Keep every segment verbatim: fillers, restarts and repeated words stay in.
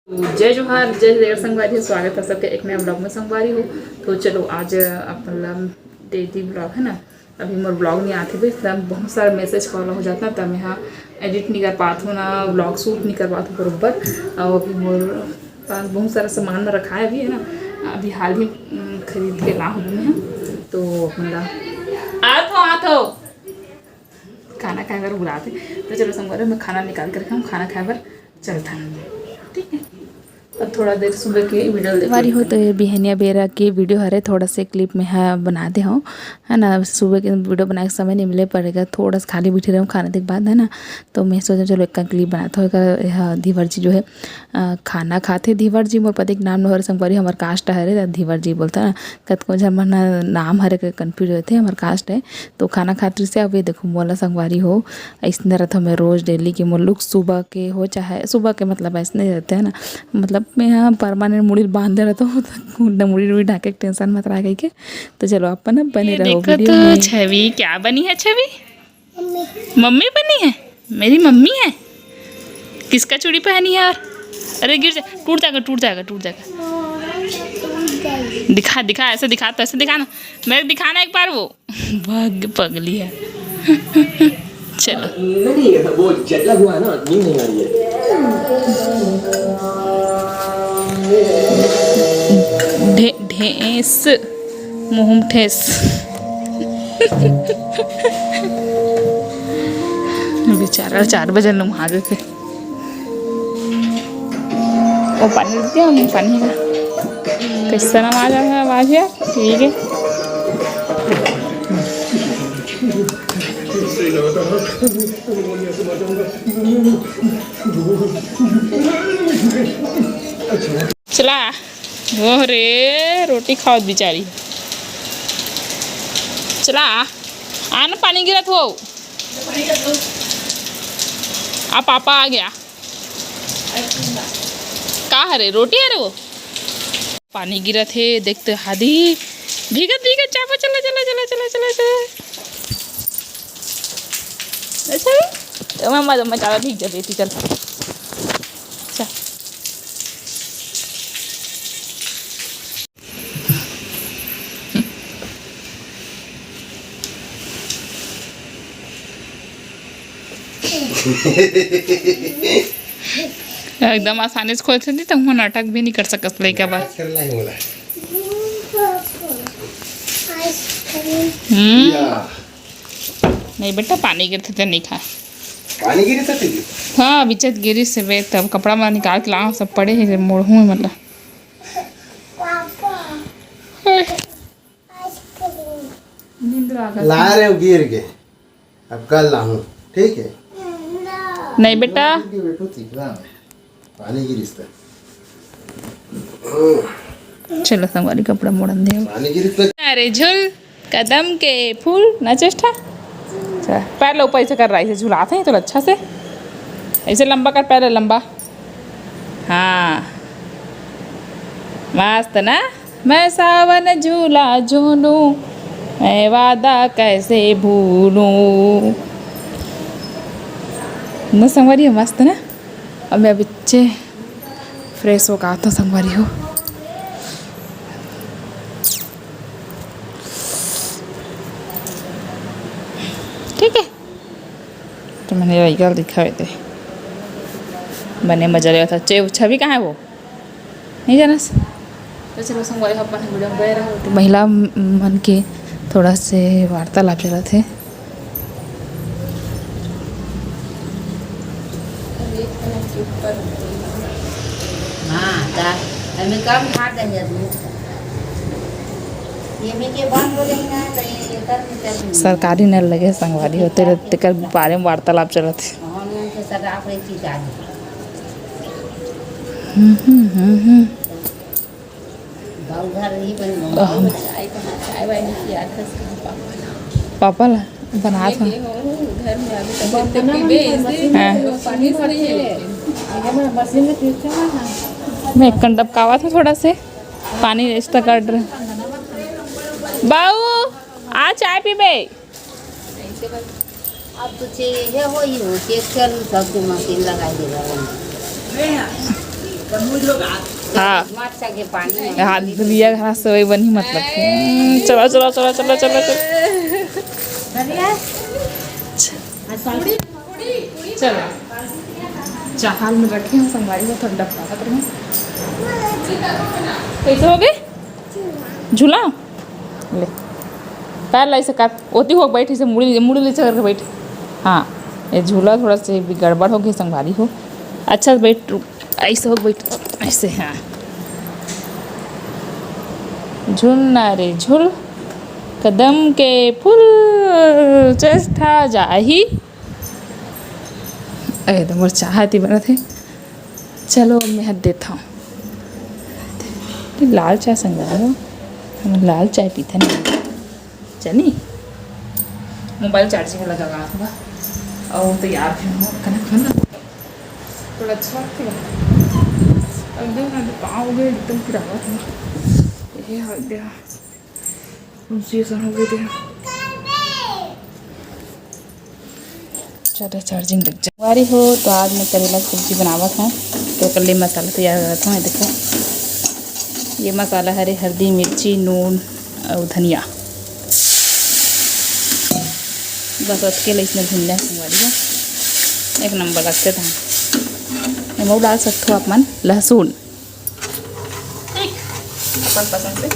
तो जय जोहार, जय छत्तीसगढ़ संगवारी हो, स्वागत है सबके एक नया ब्लॉग में संगवारी हो। तो चलो, आज अपन ला डेली ब्लॉग है ना, अभी मोर ब्लॉग नहीं आते भाई, सब बहुत सारा मैसेज कॉल हो जाता, तब मैं हाँ एडिट नहीं कर पात हूँ ना, ब्लॉग शूट नहीं कर पात हूँ बरोबर। और अभी मोर पास बहुत सारा सामान में रखा है अभी, है ना, अभी हाल ही उम, खरीद के ला हूँ मैं। तो अपन ला आत हो, आत हो। खाना खाए बर बुलाते। तो चलो संगवारी, मैं खाना निकाल के रखा हूँ, खाना खाए बर चलता हूँ। ठीक है, अब थोड़ा देर सुबह के वीडियो देख बारी हो लेते तो हैं। ये बिहनिया बेरा के वीडियो हरे, थोड़ा से क्लिप में हा बना दे हूँ, है ना। सुबह के वीडियो बनाए के समय नहीं मिले पड़ेगा, थोड़ा सा खाली बैठे रहूँ खाने के बाद, है ना। तो मैं सोचा चलो एक क्लिप बनाता हूँ, एक, यह धीवर जी जो है अ, खाना खाथे धीवर जी, मोर पति के नाम नोहर संगवारी, हमर कास्ट हरे, त धीवर जी बोलता ना। कतको झन मन ह नाम हरे के कन्फ्यूज होथे, हमर कास्ट है। तो खाना खात रहिसे, अब ये देखो मोला संगवारी हो, अइसने रहता मैं रोज डेली के मोर लुक सुबह के हो चाहे सुबह के, मतलब अइसने रहते हैं ना, मतलब मैं यहाँ परमानेंट मुड़ी बांधे रहता हूँ, तो मुड़ी उड़ी ढाके के टेंशन मत रहा कहिके। तो चलो अपन ना बने ये रहो देखो वीडियो तो में। छवि क्या बनी है छवि? मम्मी बनी है, मेरी मम्मी है। किसका चूड़ी पहनी है यार? अरे गिर जा, टूट जाएगा, टूट जाएगा, टूट जाएगा। दिखा, दिखा, ऐसे दिखा, तो ऐसे दिखा ना, मेरे को दिखाना एक बार वो। भाग पगली है। चलो। नहीं, वो जला हुआ है ना, नींद नहीं आ रही है। ढे-, ढेस। मुंह ठेस। बेचारा चार बजे नहा के। वो पानी देते हम पानी का। कैसा आवाज आ रहा है, आवाज यार? ठीक है। चला। वो रे, रोटी खावत बिचारी। चला, आ ना, पानी गिरत हो। आ, पापा आ गया। का हरे, रोटी हरे वो? पानी गिरत हे, देख तो हादी। भीगत, भीगत, चापा, चला, चला, चला। अच्छा, तो मम्मा, मम्मा, चापा भीग जाबे, तू चल। चल। एकदम आसानी से खोल सकती, तुम नाटक भी नहीं कर सकत लइका बार। हम्म। नहीं बेटा, पानी गिरथे त नहीं खा। पानी गिरथे त? हाँ, बिचत गिरिस हे बे, तब कपड़ा मा निकाल के लाओ, सब पड़े हे, मोड़ हूँ मतलब। नींद आ गया। ला रे, गिर के। अब कल लाहूं, ठीक है? नहीं बेटा। गिर के बैठो, सीखना है। पानी गिरिस त। चलो, संगवारी कपड़ा मोड़न दे। पानी गिरिस त। अरे झुल, कदम के फूल ना चेष्टा। चल, पैर ला ऊपर ऐसे कर रहा है, ऐसे झुलाते हैं तो अच्छा से। ऐसे लंबा कर, पैर लंबा। हाँ, मस्त ना। मैं सावन झूला झूलूं, मैं वादा कैसे भूलूं। न संगवारी हो, मस्त ना। अब मैं बिच्चे फ्रेश होके आत हूँ संगवारी हो। ठीक है, तो मैंने वही गल दिखावे थे, बने मजा लेवत था। चे-, छवि कहाँ है वो? नहीं जानस। तो चलो संगवारी हो, अपन वीडियो में बने रहो। तो महिला मन के थोड़ा से वार्तालाप चलत हे। हाँ, ता एमे कम खा दे आदमी। ये में के बंद हो जाई ना, तो ये एकर में चल। सरकारी नल लगे संगवारी हो, तेरे, तेकर बारे में वार्तालाप चलत हे। हाँ, नहीं तो सरकार कोई चीज आ जाए। हम्म, हम्म, हम्म, हम्म। गाँव घर रही बन गाँव। अहम। चाय बना, चाय वाय नहीं किया था इसका पापा ने। पापा ला बनात ये हूँ। के हो, घर में अभी तक बंदना पीबे, मशीन ऐसे हाँ। में पानी भर के लेके। ये मैं मशीन में पीछे में ना। मैं एक कंडप कावा था थोड़ा से, पानी इस तक काट रहे। बाऊ, आ चाय पीबे। अब तो चे-, ये हो ही हो, चेक कर, सबके मशीन लगाई देगा। हाँ। हाथ धुलिया, घास से वही बनी, मतलब। हम्म, चलो, चलो, चलो, चलो, चलो, चलो। चलो। चाहाल में रखे हैं, संगवारी हो, थोड़ा डबका रहे हैं। कैसे हो गए? झूला? ले। पैर ला ऐसे कर, ओती हो बैठ, ऐसे मुड़ी, मुड़ी ले करके बैठ। हाँ, ये झूला थोड़ा से भी गड़बड़ हो गया, संगवारी हो। अच्छा से बैठ, रुक, ऐसे हो बैठ, ऐसे, हाँ। झुल ना रे झुल, कदम के फूल, चेष्टा जाही। अरे, तो मोर चाह ती बनत हे। चलो, अब मैं हद देता हूँ। लाल चाय संगवारी हो, हम लाल चाय पीते नहीं। चली, मोबाइल चार्जिंग में लगा हुआ और तैयार भी हूँ, कनक है ना, थोड़ा अच्छा लगता है। अब देखो ना, पाँव हो गए एकदम पिरावत है। ये हो गया, उनसे ऐसा हो गया। ज़्यादा चार्जिंग लग जा। संगवारी हो, तो आज मैं करेला की सब्जी बनावत हूँ। तो कल ये मसाला तैयार करत हूँ। ये देखो, ये मसाला हरे, हल्दी, मिर्ची, नून और धनिया। बस अतके ला इसमें भूंजना है, संगवारी हो। एक नंबर लगते था। एमा डाल सकते हो आप मन लहसुन। ठीक, अपन पसंद से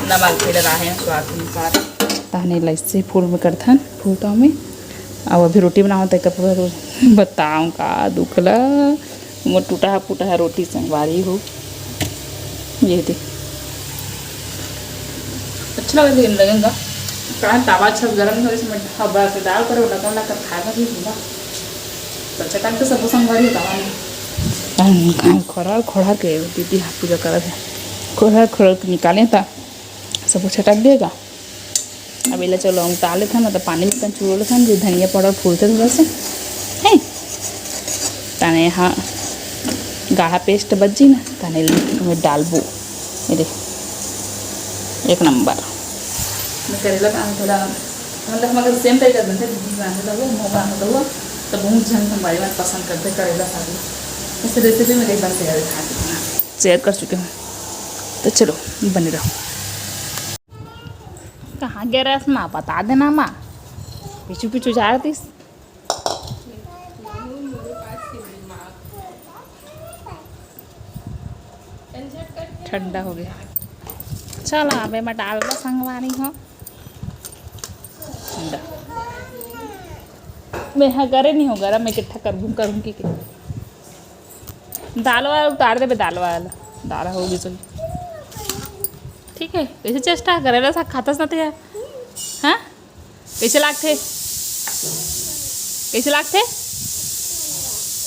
नमक भी डराए हैं स्वाद अनुसार। तहने ला इससे फूल में करथन, फूलता में। अब अभी रोटी बनाओ, तो कब बताऊँ का दुख ला, मोर टूटा फूटा है रोटी संगवारी हो। ये दे, अच्छा लगे, लेकिन लगेगा। कढ़ाई तावा अच्छा गरम हो, इसमें हवा से डाल कर लगा लगा खाएगा भी होगा। तो चटक के सब संगवारी हो तावा में। खोरार खोरार के दीदी हाथ पूजा करत है। खोरार खोरार के निकाले ता सब छटक देगा। अब एला चलो हम उतार लेथन, मतलब पानी भी कन चुरो लेथन, जो धनिया पाउडर फूलते थोड़ा से, है। तने हाँ, गाढ़ा पेस्ट बच जी ना, तने ओमे डालबो। ये देख, एक नंबर। मैं करेला का थोड़ा, मतलब, मगर सेम तरीका बनते, दीदी बनाते तो वो, मोगा बनाते तो वो, तो बहुत जन संगवारी मन पसंद करते करेला साग। इस रेसिपी में एक बार शेयर कर चुके हूँ, तो चलो, बने रहो। कहाँ गे रहे हस माँ? बता देना माँ। पीछू पीछू जा रही। ठंडा हो गया। चल, अब एमा डाल दो संगवारी हो। ठंडा। मैं हा करे नहीं हो गरम, मैं इकट्ठा कर दूँ, करूँ की के। दाल वाला उतार देबे, दाल वाला। दाल होगी चल। ठीक है, कैसे चेष्टा करेला साग खातस ना ते? हाँ, कैसे लागथे? कैसे लागथे?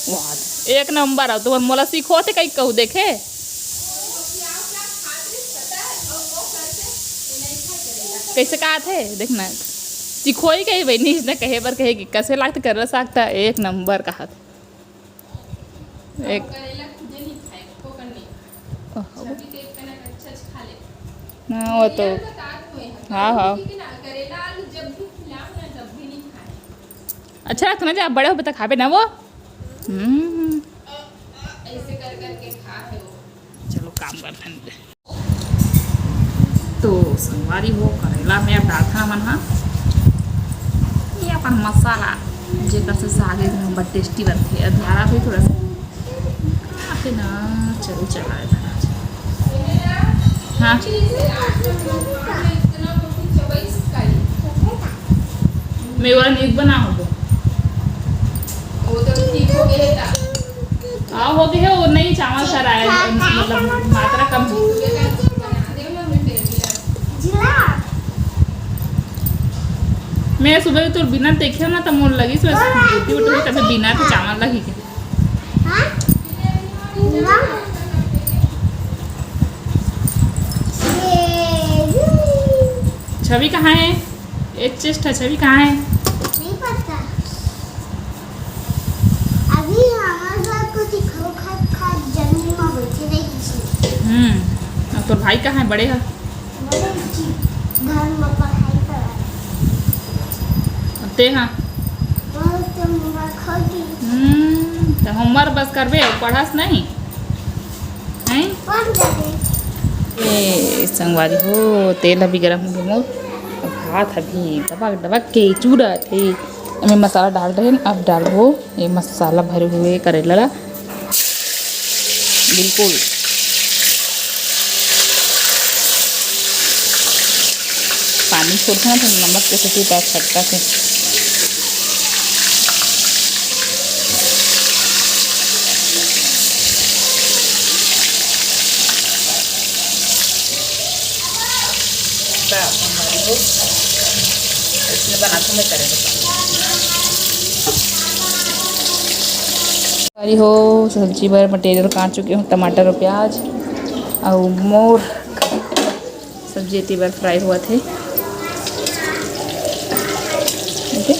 वाह, एक नंबर। अब तो मोला सिखो थे कहीं कहूँ देखे। कैसे कहा थे? देखना, सिखोई कही बहनी, इसने कहे बर कहे कि कैसे लागथे करेला साग, था एक नंबर कहा थे। एक करेला खुदे नहीं खाए, को कर नहीं। ओहो। छवि देख के ना अच्छा अच्छा खा ले। हाँ, वो तो। ये बता दो, हाँ, हाँ। ठीक है ना, करेला आलू जब भी खिलाओ ना, जब भी नहीं खाए। अच्छा लगता ना, जब बड़े हो तो खाबे ना वो। हम्म। ऐसे कर करके खा है वो। चलो, काम करते हैं। तो संगवारी हो, करेला में अब डालथन हमन हा ये अपन मसाला, जेकर से साग एकदम बड़ टेस्टी बनथे। अब डाला भी थोड़ा सा, काफी ना, चल चला है। हाँ, मैं वाला नीक बना हो तो। वो तो ठीक हो गया था। हाँ, हो गया है, वो नहीं, चावल सर आया, मतलब मात्रा कम है। मैं सुबह तो बिना देखे ना, तो मोर लगी सो रोटी उठी, तब बिना तो चावल लगी के। छवि कहाँ है? एक चेस्ट है, छवि कहाँ है? नहीं पता। अभी हमारे साथ कुछ खाओ, खा, खा, जमीन में बैठे रही थी। हम्म, अब तो भाई कहाँ है? बड़े है? बड़े जी घर में पढ़ाई करा रहे। अब ते हाँ? वो तो होमवर्क हो गई। हम्म, तो होमवर्क बस करबे, पढ़स नहीं? ए संगवारी हो, तेल अभी गरम होगे मोर। अब भात अभी डबक डबक के चूरा थे। एमे मसाला डाल रहे हैं, अब डालबो ये मसाला भरे हुए करेला ला। बिल्कुल पानी छोड़थे ना, तो नमक के सेती पैर छटका के। इसने बनाते मैं करेंगे। संगवारी हो, सब्जी बर मटेरियल काट चुके हूँ, टमाटर और प्याज, और मोर सब्जी एती बर फ्राई हुआ थे। ओके।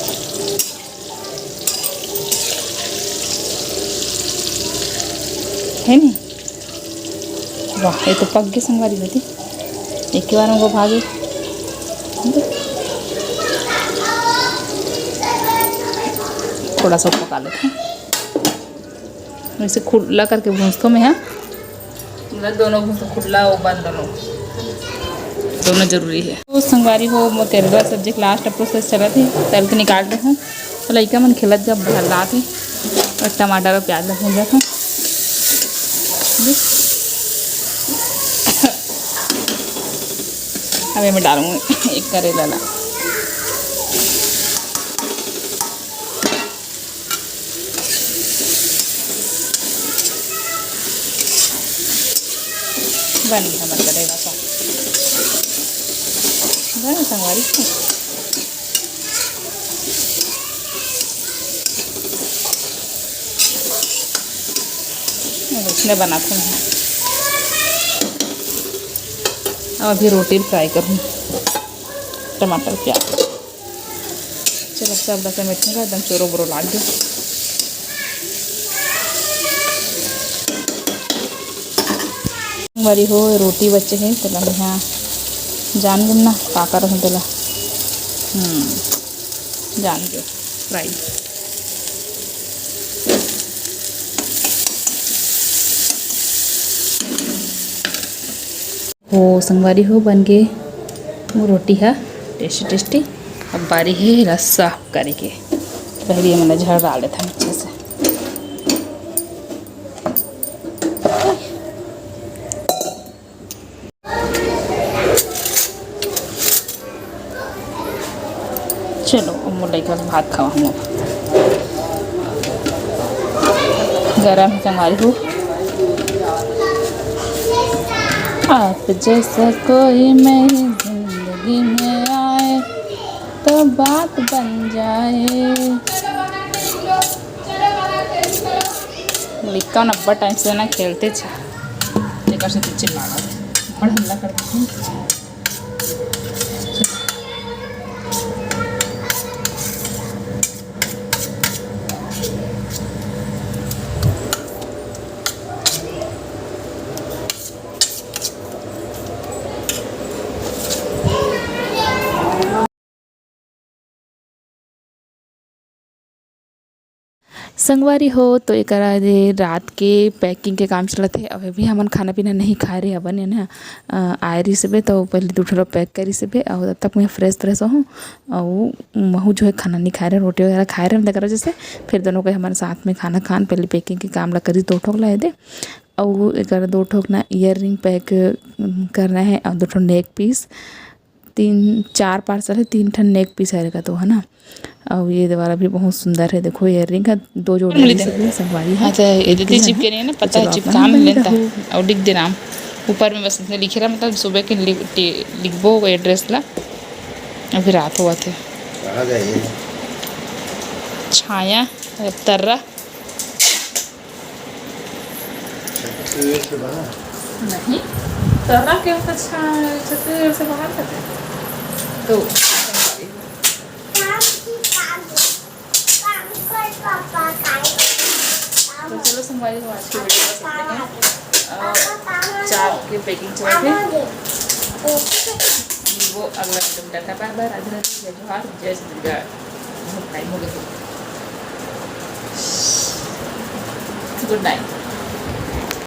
है नी? वाह, ये तो पक गए संगवारी होती। एक ही बार में वो भागे। थोड़ा सा पका लेते हैं। वैसे खुला करके भूंजतो मैं, हाँ। मतलब दोनों भूंजतो, खुला वो बंद दोनों, दोनों जरूरी है। तो संगवारी हो, मोर तेरवा सब्जी के लास्ट प्रोसेस चलत हे, तल के निकाल रहे हूँ। तो लइका मन खेलत जब भरलात हे, और टमाटर और प्याज ला भूंजत हूँ। अब मैं डालूँ एक करेला ला। बन गया हमर करेला साग। बन संगवारी। अब इसने बनाते हैं। अब अभी रोटी फ्राई करूँ, टमाटर प्याज। चलो, सब रस में एकदम चोरो बोरो लाग गए। संगवारी हो, रोटी बचे हे, तेला मैं हा जान गम ना, का करहूँ तेला। हम्म, जान गयो, फ्राई। हो संगवारी हो, बन गे वो रोटी हा टेस्टी टेस्टी। अब बारी हे रस्सा करे के, पहले ये मैंने झड़ डाल देता हूँ अच्छे से। चलो, अब मोर लइका भात खावा हम। गरम संगवारी हो। आप जैसा कोई मेरी जिंदगी में आए तो बात बन जाए। लइका मन अब्बड़ टाइम से ना खेलते छा, तेकर से चिल्लावत हे, बड़ हल्ला करत हे। संगवारी हो, तो एकरा दे रात के पैकिंग के काम चलत हे। अभी भी हमन खाना पीना नहीं खाए रहे हवन, है ना। अ, आए रहिस हबे, तो पहले दू ठो पैक करिस हबे, अउ तब तक मैं फ्रेश फ्रेश होहूँ। अउ महू जो है खाना नहीं खाए रहे, रोटी वगैरह खाए रहे, तेकरा जैसे फिर दोनों के हमन साथ में खाना खान, पहले पैकिंग के काम ला करिस, दो ठोक ला दे। अउ एकर दो ठोक ना ईयररिंग पैक, उम, करना है, अउ दो ठो नेक पीस, तीन चार पार्सल है, तीन ठन नेक पीस है का तो, है ना। अउ ये वाला भी बहुत सुंदर है, देखो ईयररिंग है, दो जोड़ी मिली है, थे। सभी संगवारी है। हाँ, तो ये देती एक ही चिपके है। नहीं है ना, तो पता है, चलो आप चिपका मन नहीं लेता। रहो। और लिख देना हम ऊपर में, बस इतने लिखे रहा, मतलब सुबह के लि-, टे-, लिखबो वो एड्रेस ला। अभी रात हुआ थे। कहाँ गए? छाया, तर्रा। छत्तीस से बाहर? नहीं, तोरा के तो छा-, छत्तीस से बाहर कर दे। तो तो चलो संगवारी हो, आज की वीडियो बस इतने में। और चाप के पैकिंग चलत हे। वो अगला वीडियो में टाटा बाय बाय, राधे राधे, जय जोहार, जय छत्तीसगढ़। बहुत टाइम हो गया। गुड नाइट।